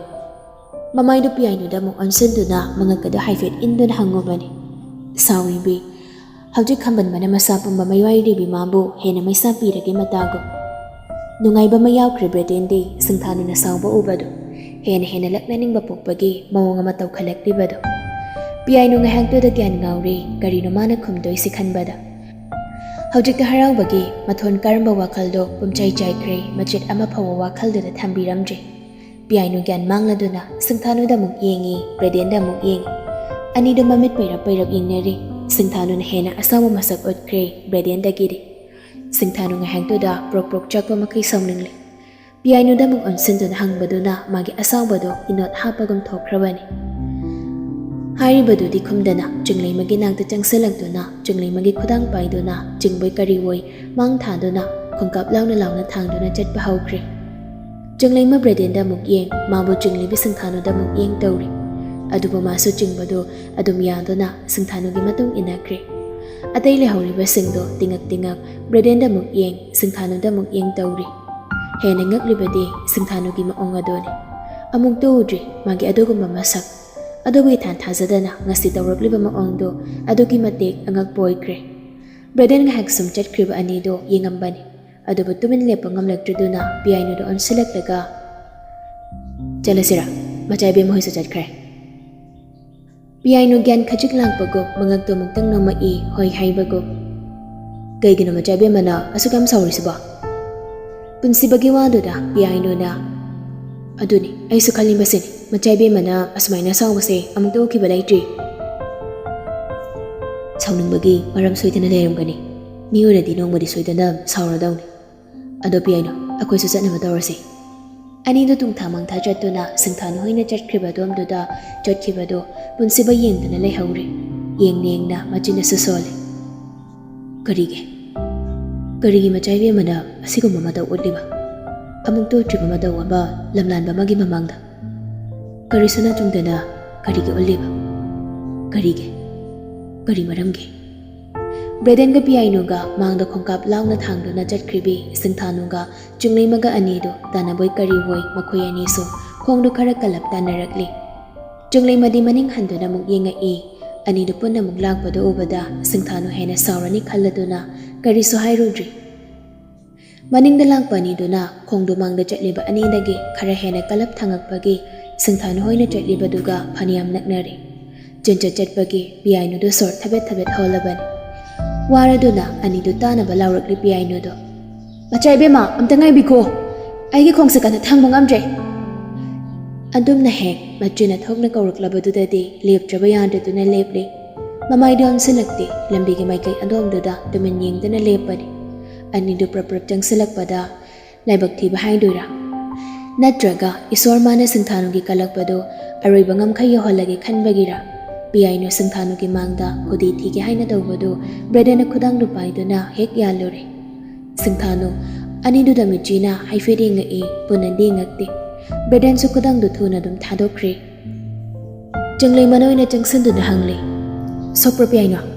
ꯃꯃꯥꯏꯗꯨ ꯄꯤꯌꯥꯏꯅꯨꯗ ꯑꯃꯨꯛ ꯑꯣꯟꯁꯤꯟꯗꯨꯅ ꯃꯉꯛꯀꯗꯨ ꯍꯥꯏꯐꯦꯠ ꯏꯟꯗꯨꯅ ꯍꯪꯉꯨꯕꯅꯤ꯫ ꯁꯥꯎꯔꯤꯕꯤ, ꯍꯧꯖꯤꯛ ꯈꯝꯕꯟꯕꯅ ꯃꯁꯥ ꯄꯨꯝꯕ ꯃꯤꯑꯣꯏꯔꯤꯕꯤ ꯃꯥꯕꯨ ꯍꯦꯟꯅ ꯃꯩꯁꯥ ꯄꯤꯔꯒꯦ ꯃꯇꯥꯒꯨꯝ꯫ ꯅꯨꯡꯉꯥꯏꯕ ꯑꯃ ꯌꯥꯎꯈ꯭ꯔꯦ ꯕ꯭ꯔꯦꯗꯦꯟꯗꯤ, ꯁꯤꯡꯊꯥꯅꯨꯅ ꯁꯥꯎꯕ ꯎꯕꯗꯨ꯫ ꯍꯦꯟꯅ ꯍꯦꯟꯅ ꯂꯛꯅꯅꯤꯡꯕ ꯄꯣꯛꯄꯒꯤ ꯃꯑꯣꯡ ꯑꯃ ꯇꯧꯈꯠꯂꯛꯂꯤꯕꯗꯨ꯫ ꯄꯤꯌꯥꯏꯅꯨ ꯉꯥꯏꯍꯥꯛꯇꯨꯗ ꯒ꯭ꯌꯥꯟ ꯉꯥꯎꯔꯦ, ꯀꯔꯤꯅꯣ ꯃꯥꯅ ꯈꯨꯝꯗꯣꯏꯁꯤ ꯈꯟꯕꯗ꯫ ꯍꯧꯖꯤꯛꯇ ꯍꯔꯥꯎꯕꯒꯤ ꯃꯊꯣꯟ ꯀꯔꯝꯕ ꯋꯥꯈꯜꯗꯣ ꯄꯨꯝꯆꯥꯏ ꯆꯥꯏꯈ꯭ꯔꯦ, ꯃꯆꯦꯠ ꯑꯃ ꯐꯥꯎꯕ ꯋꯥꯈꯜꯗꯨꯗ ꯊꯝꯕꯤꯔꯝꯗ꯭ꯔꯦ꯫ ꯄꯤꯌꯥꯏꯅꯨ ꯒ꯭ꯌꯥꯟ ꯃꯥꯡꯂꯗꯨꯅ ꯁꯤꯡꯊꯥꯅꯨꯗ ꯑꯃꯨꯛ ꯌꯦꯡꯉꯤ, ꯕ꯭ꯔꯦꯗꯦꯟꯗ ꯑꯃꯨꯛ ꯌꯦꯡꯉꯤ꯫ ꯑꯅꯤꯗꯨ ꯃꯃꯤꯠ ꯄꯩꯔꯞ ꯄꯩꯔꯞ ꯌꯦꯡꯅꯔꯤ꯫ ꯁꯤꯡꯊꯥꯅꯨꯅ ꯍꯦꯟꯅ ꯑꯁꯥꯎꯕ ꯃꯁꯛ ꯎꯠꯈ꯭ꯔꯦ ꯕ꯭ꯔꯦꯗꯦꯟꯗꯒꯤꯗꯤ꯫ ꯁꯤꯡꯊꯥꯅꯨ ꯉꯥꯏꯍꯥꯛꯇꯨꯗ ꯄ꯭ꯔꯣꯛ ꯄ꯭ꯔꯣꯛ ꯆꯥꯛꯄ ꯃꯈꯩ ꯁꯥꯎꯅꯤꯡꯂꯤ꯫ ꯄꯤꯌꯥꯏꯅꯨꯗ ꯑꯃꯨꯛ ꯑꯣꯟꯁꯤꯟꯗꯨꯅ ꯍꯪꯕꯗꯨꯅ ꯃꯥꯒꯤ ꯑꯁꯥꯎꯕꯗꯣ ꯏꯅꯣꯠ ꯍꯥꯞꯄꯒꯨꯝ ꯊꯣꯛꯈ꯭ꯔꯕꯅꯤ꯫ ꯍꯥꯏꯔꯤꯕꯗꯨꯗꯤ ꯈꯨꯝꯗꯅ ꯆꯤꯡꯂꯩꯃꯒꯤ ꯅꯥꯛꯇ ꯆꯪꯁꯤꯜꯂꯛꯇꯨꯅ ꯆꯤꯡꯂꯩꯃꯒꯤ ꯈꯨꯗꯥꯡ ꯄꯥꯏꯗꯨꯅ ꯆꯤꯡꯕꯣꯏ ꯀꯔꯤꯑꯣꯏ ꯃꯥꯡ ꯊꯥꯗꯨꯅ ꯈꯣꯡꯀꯥꯞ ꯂꯥꯎꯅ ꯂꯥꯎꯅ ꯊꯥꯡꯗꯨꯅ ꯆꯠꯄ ꯍꯧꯈ꯭ꯔꯦ꯫ ꯆꯤꯡꯂꯩꯃ ꯕ꯭ꯔꯦꯗꯦꯟꯗ ꯑꯃꯨꯛ ꯌꯦꯡ, ꯃꯥꯕꯨ ꯆꯤꯡꯂꯤꯕꯤ ꯁꯤꯡꯊꯥꯅꯨꯗ ꯑꯃꯨꯛ ꯌꯦꯡ ꯇꯧꯔꯤ꯫ ꯑꯗꯨꯕꯨ ꯃꯥꯁꯨ ꯆꯤꯡꯕꯗꯨ ꯑꯗꯨꯝ ꯌꯥꯗꯨꯅ ꯁꯤꯡꯊꯥꯅꯨꯒꯤ ꯃꯇꯨꯡ ꯏꯟꯅꯈ꯭ꯔꯦ꯫ ꯑꯇꯩ ꯂꯩꯍꯧꯔꯤꯕꯁꯤꯡꯗꯣ ꯇꯤꯉꯛ ꯇꯤꯉꯛ ꯕ꯭ꯔꯦꯗꯦꯟꯗ ꯑꯃꯨꯛ ꯌꯦꯡ, ꯁꯤꯡꯊꯥꯅꯨꯗ ꯑꯃꯨꯛ ꯌꯦꯡ ꯇꯧꯔꯤ꯫ ꯍꯦꯟꯅ ꯉꯛꯂꯤꯕꯗꯤ ꯁꯤꯡꯊꯥꯅꯨꯒꯤ ꯃꯑꯣꯡ ꯑꯗꯨꯅꯤ꯫ ꯑꯃꯨꯛꯇ ꯎꯗ꯭ꯔꯤ ꯃꯥꯒꯤ ꯑꯗꯨꯒꯨꯝꯕ ꯃꯁꯛ꯫ ꯑꯗꯨꯕꯨ ꯏꯊꯥ ꯊꯥꯖꯗꯅ ꯉꯁꯤ ꯇꯧꯔꯛꯂꯤꯕ ꯃꯑꯣꯡꯗꯣ ꯑꯗꯨꯛꯀꯤ ꯃꯇꯤꯛ ꯑꯉꯛꯄ ꯑꯣꯏꯈ꯭ꯔꯦ꯫ ꯕ꯭ꯔꯦꯗꯦꯟ ꯉꯥꯏꯍꯥꯛ ꯁꯨꯝ ꯆꯠꯈ꯭ꯔꯤꯕ ꯑꯅꯤꯗꯣ ꯌꯦꯡꯉꯝꯕꯅꯤ꯫ ꯑꯗꯨꯕꯨ ꯇꯨꯃꯤꯟ ꯂꯦꯞꯄ ꯉꯝꯂꯛꯇ꯭ꯔꯗꯨꯅ ꯄꯤꯌꯥꯏꯅꯨꯗ ꯑꯣꯟꯁꯤꯜꯂꯛꯂꯒ, "ꯆꯠꯂꯁꯤꯔꯥ? ꯃꯆꯥ ꯏꯕꯦꯝꯃ ꯍꯣꯏꯁꯨ ꯆꯠꯈ꯭ꯔꯦ?" ꯄꯤꯌꯥꯏꯅꯨ ꯒ꯭ꯌꯥꯟ ꯈꯖꯤꯛ ꯂꯥꯛꯄꯒꯨꯝ ꯃꯉꯛꯇꯨ ꯑꯃꯨꯛꯇꯪ ꯅꯣꯝꯃꯛꯏ, ꯍꯣꯏ ꯍꯥꯏꯕꯒꯨꯝ꯫ "ꯀꯩꯒꯤꯅꯣ ꯃꯆꯥ ꯏꯕꯦꯝꯃꯅ ꯑꯁꯨꯛ ꯌꯥꯝ ꯁꯥꯎꯔꯤꯁꯤꯕꯣ?" ꯄꯨꯟꯁꯤꯕꯒꯤ ꯋꯥꯗꯨꯗ ꯄꯤꯌꯥꯏꯅꯨꯅ, "ꯑꯗꯨꯅꯤ ꯑꯩꯁꯨ ꯈꯜꯂꯤꯕꯁꯤꯅꯤ, ꯃꯆꯥ ꯏꯕꯦꯝꯃꯅ ꯑꯁꯨꯃꯥꯏꯅ ꯁꯥꯎꯕꯁꯦ ꯑꯃꯨꯛꯇ ꯎꯈꯤꯕ ꯂꯩꯇ꯭ꯔꯤ꯫ ꯁꯥꯎꯅꯤꯡꯕꯒꯤ ꯃꯔꯝ ꯁꯣꯏꯗꯅ ꯂꯩꯔꯝꯒꯅꯤ꯫ ꯃꯤ ꯑꯣꯏꯔꯗꯤ ꯅꯣꯡꯃꯗꯤ ꯁꯣꯏꯗꯅ ꯁꯥꯎꯔꯗꯧꯅꯤ꯫ ꯑꯗꯣ ꯄꯤꯌꯥꯏꯅꯨ, ꯑꯩꯈꯣꯏꯁꯨ ꯆꯠꯅꯕ ꯇꯧꯔꯁꯤ꯫" ꯑꯅꯤꯗꯨ ꯇꯨꯡꯊꯥ ꯃꯥꯡꯊꯥ ꯆꯠꯇꯨꯅ ꯁꯤꯡꯊꯥꯅꯨ ꯍꯣꯏꯅ ꯆꯠꯈ꯭ꯔꯤꯕ ꯑꯗꯣꯝꯗꯨꯗ ꯆꯠꯈꯤꯕꯗꯨ ꯄꯨꯟꯁꯤꯕ ꯌꯦꯡꯗꯨꯅ ꯂꯩꯍꯧꯔꯦ꯫ ꯌꯦꯡꯅ ꯌꯦꯡꯅ ꯃꯆꯤꯟ ꯑꯁꯨ ꯁꯣꯜꯂꯦ꯫ "ꯀꯔꯤꯒꯤ? ꯀꯔꯤꯒꯤ ꯃꯆꯥ ꯏꯕꯦꯝꯃꯅ ꯑꯁꯤꯒꯨꯝꯕ ꯃꯇꯧ ꯎꯠꯂꯤꯕ? ꯑꯃꯨꯛꯇ ꯎꯠꯇ꯭ꯔꯤꯕ ꯃꯇꯧ ꯑꯃ ꯂꯝꯂꯥꯟꯕ ꯑꯃꯒꯤ ꯃꯃꯥꯡꯗ꯫ ꯀꯔꯤꯁꯨ ꯅꯠꯇꯨꯡꯗꯅ ꯀꯔꯤꯒꯤ ꯎꯠꯂꯤꯕ? ꯀꯔꯤꯒꯤ? ꯀꯔꯤ ꯃꯔꯝꯒꯤ?" ꯕ꯭ꯔꯦꯗꯦꯟꯒ ꯄꯤꯌꯥꯏꯅꯨꯒ ꯃꯥꯡꯗ ꯈꯣꯡꯀꯥꯞ ꯂꯥꯎꯅ ꯊꯥꯡꯗꯨꯅ ꯆꯠꯈ꯭ꯔꯤꯕꯤ ꯁꯤꯡꯊꯥꯅꯨꯒ ꯆꯤꯡꯂꯩꯃꯒ ꯑꯅꯤꯗꯨ ꯇꯥꯟꯅꯕꯣꯏ ꯀꯔꯤꯕꯣꯏ ꯃꯈꯣꯏ ꯑꯅꯤꯁꯨ ꯈꯣꯡꯗꯨ ꯈꯔ ꯀꯜꯂꯞ ꯇꯥꯟꯅꯔꯛꯂꯤ꯫ ꯆꯤꯡꯂꯩꯃꯗꯤ ꯃꯅꯤꯡ ꯍꯟꯗꯨꯅ ꯑꯃꯨꯛ ꯌꯦꯡꯉꯛꯏ꯫ ꯑꯅꯤꯗꯨ ꯄꯨꯟꯅ ꯑꯃꯨꯛ ꯂꯥꯛꯄꯗꯨ ꯎꯕꯗ ꯁꯤꯡꯊꯥꯅꯨ ꯍꯦꯟꯅ ꯁꯥꯎꯔꯅꯤ ꯈꯜꯂꯗꯨꯅ ꯀꯔꯤꯁꯨ ꯍꯥꯏꯔꯨꯗ꯭ꯔꯤ꯫ ꯃꯅꯤꯡꯗ ꯂꯥꯛꯄ ꯑꯅꯤꯗꯨꯅ ꯈꯣꯡꯗꯨ ꯃꯥꯡꯗ ꯆꯠꯂꯤꯕ ꯑꯅꯤꯗꯒꯤ ꯈꯔ ꯍꯦꯟꯅ ꯀꯜꯂꯞ ꯊꯥꯡꯉꯛꯄꯒꯤ ꯁꯤꯡꯊꯥꯅꯨ ꯍꯣꯏꯅ ꯆꯠꯂꯤꯕꯗꯨꯒ ꯐꯅꯌꯥꯝ ꯅꯛꯅꯔꯦ꯫ ꯆꯦꯟꯆꯠ ꯆꯠꯄꯒꯤ ꯄꯤꯌꯥꯏꯅꯨꯗꯨ ꯁꯣꯔ ꯊꯕꯦꯠ ꯊꯕꯦꯠ ꯍꯣꯜꯂꯕꯅꯤ꯫ ꯋꯥꯔꯗꯨꯅ ꯑꯅꯤꯗꯨ ꯇꯥꯅꯕ ꯂꯥꯎꯔꯛꯂꯤ ꯄꯤꯌꯥꯏꯅꯨꯗꯨ꯫ "ꯃꯆꯥ ꯏꯕꯦꯝꯃ, ꯑꯝꯇ ꯉꯥꯏꯕꯤꯈꯣ꯫ ꯑꯩꯒꯤ ꯈꯣꯡꯁꯦ ꯀꯟꯅ ꯊꯥꯡꯕ ꯉꯝꯗ꯭ꯔꯦ꯫" ꯑꯗꯨꯝꯅ ꯍꯦꯛ ꯃꯆꯤꯟꯅ ꯊꯣꯛꯅ ꯀꯧꯔꯛꯂꯕꯗꯨꯗꯗꯤ ꯂꯦꯞꯇ꯭ꯔꯕ ꯌꯥꯗꯗꯨꯅ ꯂꯦꯞꯂꯦ꯫ ꯃꯃꯥꯏꯗꯤ ꯑꯣꯟꯁꯤꯜꯂꯛꯇꯦ, ꯂꯝꯕꯤꯒꯤ ꯃꯥꯏꯀꯩ ꯑꯗꯣꯝꯗꯨꯗ ꯇꯨꯃꯤꯟ ꯌꯦꯡꯗꯨꯅ ꯂꯦꯞꯄꯅꯤ꯫ ꯑꯅꯤꯗꯨ ꯄ꯭ꯔꯞ ꯄ꯭ꯔꯞ ꯆꯪꯁꯤꯜꯂꯛꯄꯗ ꯂꯥꯏꯕꯛ ꯊꯤꯕ ꯍꯥꯏꯗꯣꯏꯔꯥ? ꯅꯠꯇ꯭ꯔꯒ ꯏꯁꯣꯔ ꯃꯥꯅ ꯁꯤꯡꯊꯥꯅꯨꯒꯤ ꯀꯜꯂꯛꯄꯗꯨ ꯑꯔꯣꯏꯕ ꯉꯝꯈꯩ ꯌꯧꯍꯜꯂꯒꯦ ꯈꯟꯕꯒꯤꯔꯥ? ꯄꯤꯌꯥꯏꯅꯨ ꯁꯤꯡꯊꯥꯅꯨꯒꯤ ꯃꯥꯡꯗ ꯈꯨꯗꯤ ꯊꯤꯒꯦ ꯍꯥꯏꯅ ꯇꯧꯕꯗꯨ ꯕ꯭ꯔꯦꯗꯦꯟꯅ ꯈꯨꯗꯥꯡꯗꯨ ꯄꯥꯏꯗꯨꯅ ꯍꯦꯛ ꯌꯥꯜꯂꯨꯔꯦ꯫ ꯁꯤꯡꯊꯥꯅꯨ ꯑꯅꯤꯗꯨꯗ ꯃꯤꯠꯆꯤꯅ ꯍꯥꯏꯐꯦꯠ ꯌꯦꯡꯉꯛꯏ, ꯄꯨꯟꯅꯗꯤ ꯌꯦꯡꯉꯛꯇꯦ꯫ ꯕ꯭ꯔꯦꯗꯦꯟꯁꯨ ꯈꯨꯗꯥꯡꯗꯨ ꯊꯨꯅ ꯑꯗꯨꯝ ꯊꯥꯗꯣꯛꯈ꯭ꯔꯦ꯫ ꯆꯤꯡꯂꯩꯃꯅ ꯑꯣꯏꯅ ꯆꯪꯁꯤꯟꯗꯨꯅ ꯍꯪꯂꯦ, "ꯁꯣꯛꯄ꯭ꯔꯣ ꯄꯤꯌꯥꯏꯅꯨ?"